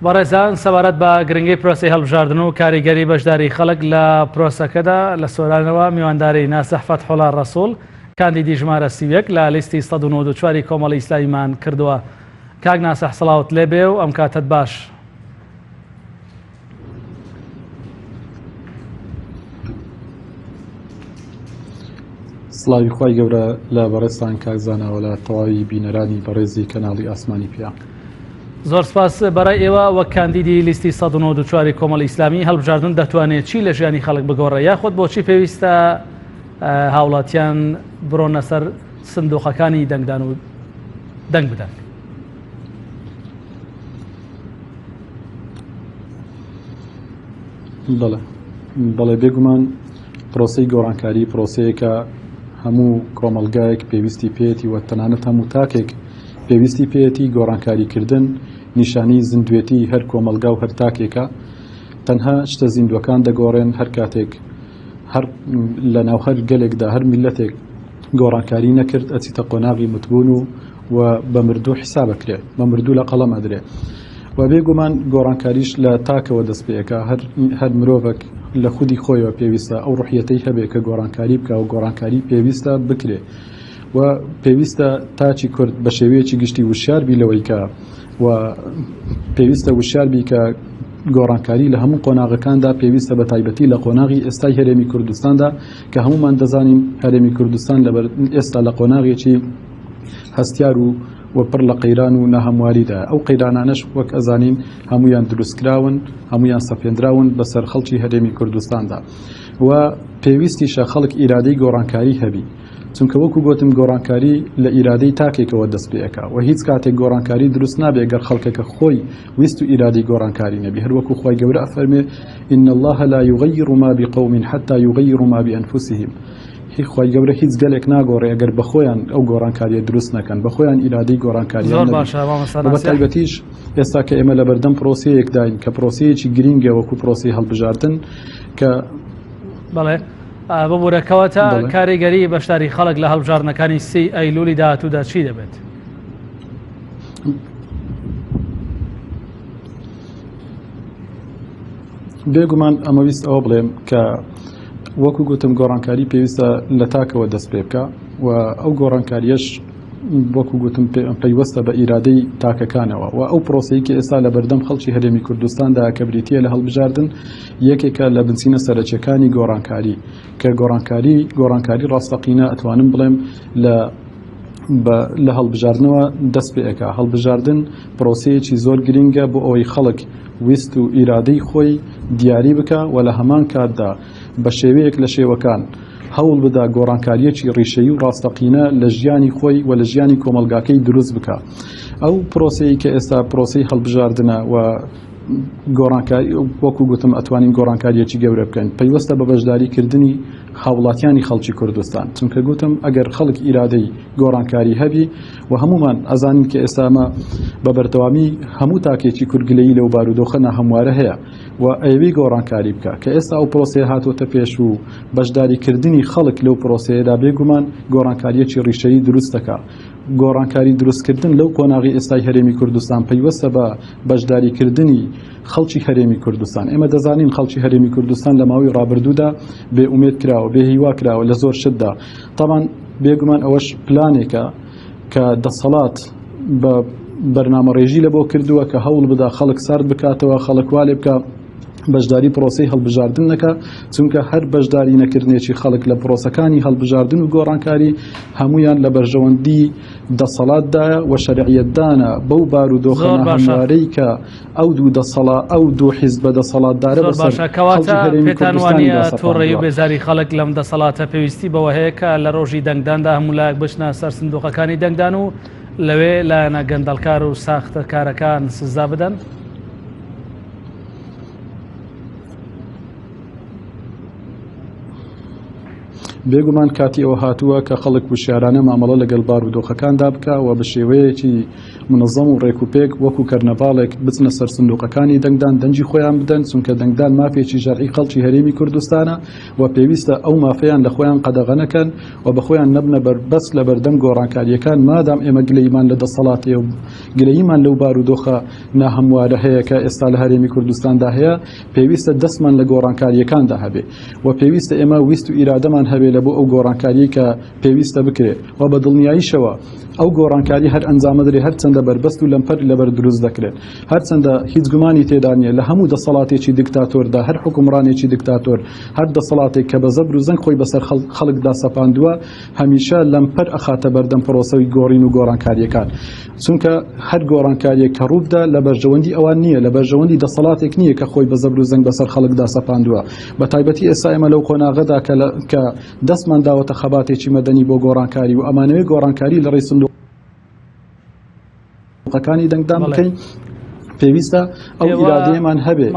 بەڕێزان سەبارەت بە گرنگی پرۆسەی هەڵبژاردن و کاریگەری بەشداری خەڵک لە پرۆسەکەدا لە سۆرانەوە میوانداری ناسح فەتحوڵا ڕەسوڵ کاندیدی ژمارە 31 لە لیستی 194 کۆمەڵی ئیسلامیمان کردووە. کاک ناسح سڵاوت لێبێ و ئەم کاتەت باش. سڵاوی خوای گەورە لە بەڕێزتان کاک زانا وە لە تەواوی بینەرانی بەڕێزی کەناڵی ئاسمانی پیا. زۆر سپاس بەڕای ئێوە وەک کاندیدی لیستی 194 کۆمەڵی ئیسلامی هەڵبژاردن دەتوانێت چی لە ژیانی خەڵک بگۆڕێ یاخود بۆچی پێویستە هاوڵاتیان بڕۆنە سەر سندوقەکانی دەنگدان و دەنگ بدەن؟ بەڵێ بەڵێ بێگومان پرۆسەی گۆڕانکاری پرۆسەیەکە هەموو کۆمەڵگایەک پێویستی پێیەتی و تەنانەت هەموو تاکێک پێویستی پێیەتی گۆڕانکاریکردن نیشانەی زیندوێتی هەر کۆمەڵگا و هەر تاکێکە تەنها شتە زیندوەکان دەگۆڕێن هەر کاتێک هەر لە ناو هەر گەلێکدا هەر میلەتێک گۆڕانکاری نەکرد ئەچیتە قۆناغی متبوون و و بە مردوو حیساب ئەکرێ بە مردوو لە قەڵەم ئەدرێ و بێگومان گۆڕانکاریش لە تاکەوە دەست پێ ئەکا هەر هەر مرۆڤێک لە خودی خۆیەوە پێویستە ئەو ڕوحیەتەی هەبێ کە گۆڕانکاری بکا و گۆڕانکاری پێویستە بکرێ و پێویستە تاکی کورد بە شێوەیەکی گشتی وشیار بی لەوەی کە و پێویستە وشیار بی کە گۆڕانکاری لە هەموو قۆناغەکاندا پێویستە بە تایبەتی لە قۆناغی ئێستای هەرێمی کوردستاندا کە هەمومان دەزانین هەرێمی کوردستان لەبەر ئێستا لە قۆناغێکی هەستیار و و پڕ لە قەیران و ناهەمواریدایە، ئەو قەیرانانەش وەک ئەزانین هەموویان دروستکراون، هەموویان سەپێندراون بەسەر خەڵکی هەرێمی کوردستاندا و پێویستیشە خەڵک ئیرادەی گۆڕانکاری هەبی، چونکە وەکو گۆتم گۆڕانکاری لە ئیرادەی تاکێکەوە دەست پێ ئەکا و هیچ کاتێک گۆڕانکاری دروست نابێ گەر خەڵکەکە خۆی ویست و ئیرادەی گۆڕانکاری نەبی، هەر وەکو خوای گەورە ئەفەرموێ، ان اللە لا یغیر ما بقوم حتی یغیروا ما بانفسهم. هی خوای گەورە هیچ گەلێک ناگۆڕێ ئەگەر بەخۆیان ئەو گۆڕانکاریە دروست نەکەن بەخۆیان ئیرادەی گۆڕانکاریان زۆر باشە مامۆستا بە ناسیح. تایبەتیش ئێستا کە ئێمە لەبەردەم پرۆسەیەکداین کە پرۆسەیەکی گرینگە وەکو پرۆسەی هەڵبژاردن کە بەڵێ ببورە کەواتە بەڵێ. کاریگەری بەشداری خەڵک لە هەڵبژاردنەکانی سێی ئەیلولی داهاتوودا چی دەبێت؟ بێگومان ئەمەویست ئەوە بڵێم کە وەکو گوتم گۆڕانکاری پێویستە لە تاکەوە دەست پێ بکە و ئەو گۆڕانکاریەش وەکو گوتم پەیوەستە بە ئیرادەی تاکەکانەوە و ئەو پرۆسەی کە ئێستا لە بەردەم خەڵکی هەرێمی کوردستاندا کە بریتە لە هەڵبژاردن یەکێکە لە بنچینە سەرەکیەکانی گۆڕانکاری کە گۆڕانکاری گۆڕانکاری ڕاستەقینە ئەتوانم بڵێم لە لە هەڵبژاردنەوە دەست پێ ئەکا. هەڵبژاردن پرۆسەیەکی زۆر گرینگە بۆ ئەوەی خەڵک ویست و ئیرادەی خۆی دیاری بکا و لە هەمان کاتدا بە شێوەیەک لە شێوەکان هەوڵ بدا گۆڕانکارییەکی ڕیشەیی و ڕاستەقینە لە ژیانی خۆی و لە ژیانی کۆمەڵگاکەی دروست بکا. ئەو پرۆسەیەی کە ئێستا پرۆسەی هەڵبژاردنە و گۆڕانکاری وەکو گوتم ئەتوانین گۆڕانکارییەکی گەورە بکەین پەیوەستە بە بەشداریکردنی هاوڵاتیانی خەڵکی کوردستان چونکە گوتم ئەگەر خەڵک ئیرادەی گۆڕانکاری هەبی و هەمومان ئەزانین کە ئێستا ئەمە بە بەردەوامی هەموو تاکێکی کورد گلەیی لەو بارودۆخە ناهەموارە هەیە و ئەیەوێ گۆڕانکاری بکە کە ئێستا ئەو پرۆسەیە هاتووەتە پێش و بەشداریکردنی خەڵک لەو پرۆسەیەدا بێگومان گۆڕانکاریەکی ڕیشەیی دروست دەکا گۆڕانکاری دروستکردن لەو قۆناغی ئێستای هەرێمی کوردستان پەیوەستە بە بەشداریکردنی خەڵکی هەرێمی کوردستان. ئێمە دەزانین خەڵکی هەرێمی کوردستان لە ماوەی ڕابردوودا بێ ئومێد کراوە، بێ هیوا کراوە لە زۆر شتدا. تەبان بێگومان ئەوەش پلانێکە کە دەسەڵات بە بەرنامەڕێژی لە بۆ کردووە کە هەوڵ بدا خەڵک سارد بکاتەوە، خەڵک وا لێ بکا بەشداری پرۆسەی هەڵبژاردن نەکا، چونکە هەر بەشداری نەکردنێکی خەڵک لە پرۆسەکانی هەڵبژاردن و گۆڕانکاری هەموویان لە بەرژەوەندی دەسەڵاتدایە و شەرعیەتدانە بەو بارودۆخە زۆر باشە. ناهەموارەی کە ئەو دوو دەسەڵا ئەو دوو حیزبە دەسەڵاتدارە زۆر بەسەر باشە کەواتە خەڵکی هەرێمی پێتان کوردستانیدا وانییە تووڕەیی و سەپاندووە. بێزاری خەڵک لەم دەسەڵاتە پێویستی بەوە هەیە کە لە ڕۆژی دەنگداندا هەموو لایەک بچنە سەر سندوقەکانی دەنگدان و لەوێ لایەنە گەندەڵکار و ساختەکارەکان سزا بدەن؟ بێگومان کاتی ئەوە هاتووە کە خەڵک وشیارانە مامەڵە لەگەڵ بارودۆخەکاندا بکا و بە شێوەیەکی منەزەم و ڕێک و پێک وەکو کەرنەڤاڵێک بچنە سەر سندوقەکانی دەنگدان دەنگی خۆیان بدەن، چونکە دەنگدان مافێکی شەرعی خەڵکی هەرێمی کوردستانە و پێویستە ئەو مافەیان لە خۆیان قەدەغە نەکەن و بە خۆیان نەبنە بەربەست لە بەردەم گۆڕانکارییەکان مادام ئێمە گلەییمان لە دەسەڵات هەیە و گلەییمان لەو بارودۆخە ناهەموارە هەیە کە ئێستا لە هەرێمی کوردستاندا هەیە پێویستە دەستمان لە گۆڕانکارییەکاندا هەبێ و پێویستە ئێمە ویست و ئیرادەمان هەبێ لە بۆ ئەو گۆڕانکاریەی کە پێویستە بکرێ و بە دڵنیاییشەوە ئەو گۆڕانکاری هەر ئەنجامەدرێ هەرچەندە بەربەست و لەمپەر لەبەر دروست دەکرێن. هەرچەندە هیچ گومانی تێدا نییە لە هەموو دەسەڵاتێکی دیکتاتۆردا هەر حوکمڕانێکی دیکتاتۆر هەر دەسەڵاتێک کە بە زەبر و زەنگ خۆی بەسەر خەڵکدا سەپاندووە هەمیشە لەمپەر ئەخاتە بەردەم پرۆسەی گۆڕین و گۆڕانکارییەکان چونکە هەر گۆڕانکارییەک کە ڕووبدا لە بەرژەوەندی ئەوان نییە لە بەرژەوەندی دەسەڵاتێک نییە کە خۆی بە زەبر و زەنگ بەسەر خەڵکدا سەپاندووە بە تایبەتی ئێستا ئێمە لەو قۆناغەدا کە دەستمان داوەتە خەباتێکی مەدەنی بۆ گۆڕانکاری و ئەمانەوێ گۆڕانکاری لە ڕێی سندوقەکانی دەنگدان بکەین پێویستە ئەو ئیرادەیەمان هەبێ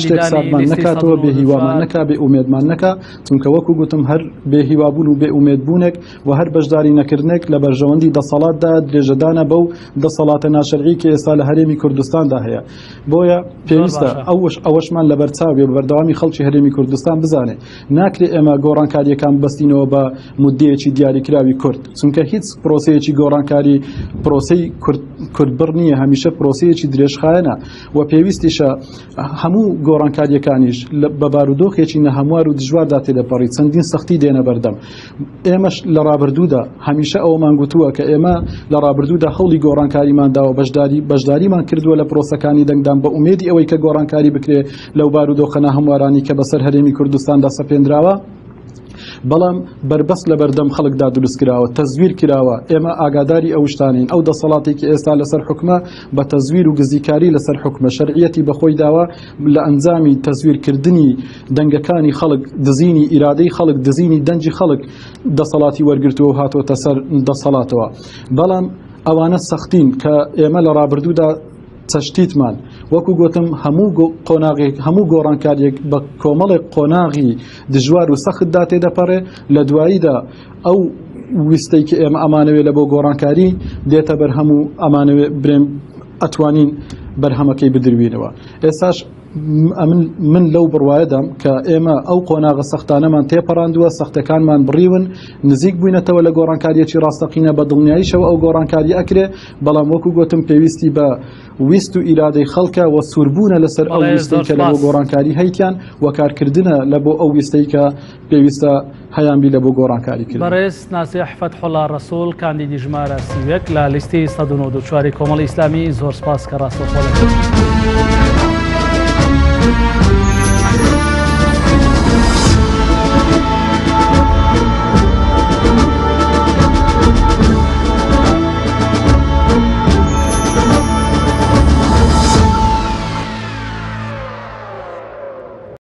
شتێک ساردمان نەکاتەوە بێ هیوامان نەکا بێ ئومێدمان نەکا چونکە وەکو گوتم هەر بێ هیوابوون و بێ ئومێدبوونێک و هەر بەشداری نەکردنێک لە بەرژەوەندی دەسەڵاتدا درێژەدانە بەو دەسەڵاتە ناشەرعی کە ئێستا لە هەرێمی کوردستاندا هەیە بۆیە پێویستە ئەوش ئەوەشمان لەبەرچاو بێ بەردەوامی خەڵکی هەرێمی کوردستان بزانێ ناکرێ ئێمە گۆڕانکارییەکان ببەستینەوە بە موددەیەکی دیاریکراوی کورت، چونکە هیچ پرۆسەیەکی گۆڕانکاری پرۆسەی کورتبڕ نییە، هەمیشە پرۆسەیەکی درێژخایەنە و پێویستیشە هەموو گۆڕانکارییەکانیش بە بارودۆخێکی نەهەموار و دژواردا تێدەپەڕی، چەندین سەختی دێنە بەردەم. ئێمەش لە ڕابردوودا هەمیشە ئەوەمان گوتووە کە ئێمە لە ڕابردوودا هەوڵی گۆڕانکاریمان داوە، بەشداریمان کردووە لە پرۆسەکانی دەنگدان بە ئومێدی ئەوەی کە گۆڕانکاری بکرێ لەو بارودۆخە ناهەموارانەی کە بەسەر هەرێمی کوردستاندا سەپێنراوە، بەڵام بەربەست لەبەردەم خەڵکدا دروستکراوە، تەزویر کراوە، ئێمە ئاگاداری ئەو شتانەین، ئەو دەسەڵاتێک کە ئێستا لەسەر حوکمە بە تەزویر و گزیکاری لەسەر حوکمە، شەرعیەتی بەخۆی داوە لە ئەنجامی تەزویرکردنی دەنگەکانی خەڵک، دزینی ئیرادەی خەڵک، دزینی دەنگی خەڵک دەسەڵاتی وەرگرتووە و هاتۆتە سەر دەسەڵاتەوە. بەڵام ئەوانە سەختین کە ئێمە لە ڕابردوودا چەشتیتمان. وەکو گوتم هەموو قۆناغێک، هەموو گۆڕانکارییەک بە کۆمەڵێک قۆناغی دژوار و سەختدا تێدەپەڕێ، لە دواییدا ئەو ویستەی کە ئێمە ئەمانەوێ لە بۆ گۆڕانکاری دێتە بەرهەم و ئەمانەوێ برێن ئەتوانین بەرهەمەکەی بدروینەوە. ئێستاش ئەمن من لەو بڕوایەدام کە ئێمە ئەو قۆناغە سەختانەمان تێپەڕاندووە، سەختەکانمان بڕیون، نزیک بووینەتەوە لە گۆڕانکارییەکی ڕاستەقینە، بە دڵنیاییشەوە ئەو گۆڕانکارییە ئەکرێ، بەڵام وەکو گۆتم پێویستی بە ویست و ئیرادەی خەڵکە و سووربوونە لەسەر ئەو ویستەی کە لە بۆ گۆڕانکاری هەیتیان و کارکردنە لە بۆ ئەو ویستەی کە پێویستە هەیانبی لە بۆ گۆڕانکاری کردن. بەڕێز ناسیح فەتحوڵا ڕەسوڵ کاندیدی ژمارە 31 لە لیستی 194 کۆمەڵی ئیسلامی زۆر سپاس کە ڕاستەوخۆ لەگەڵ.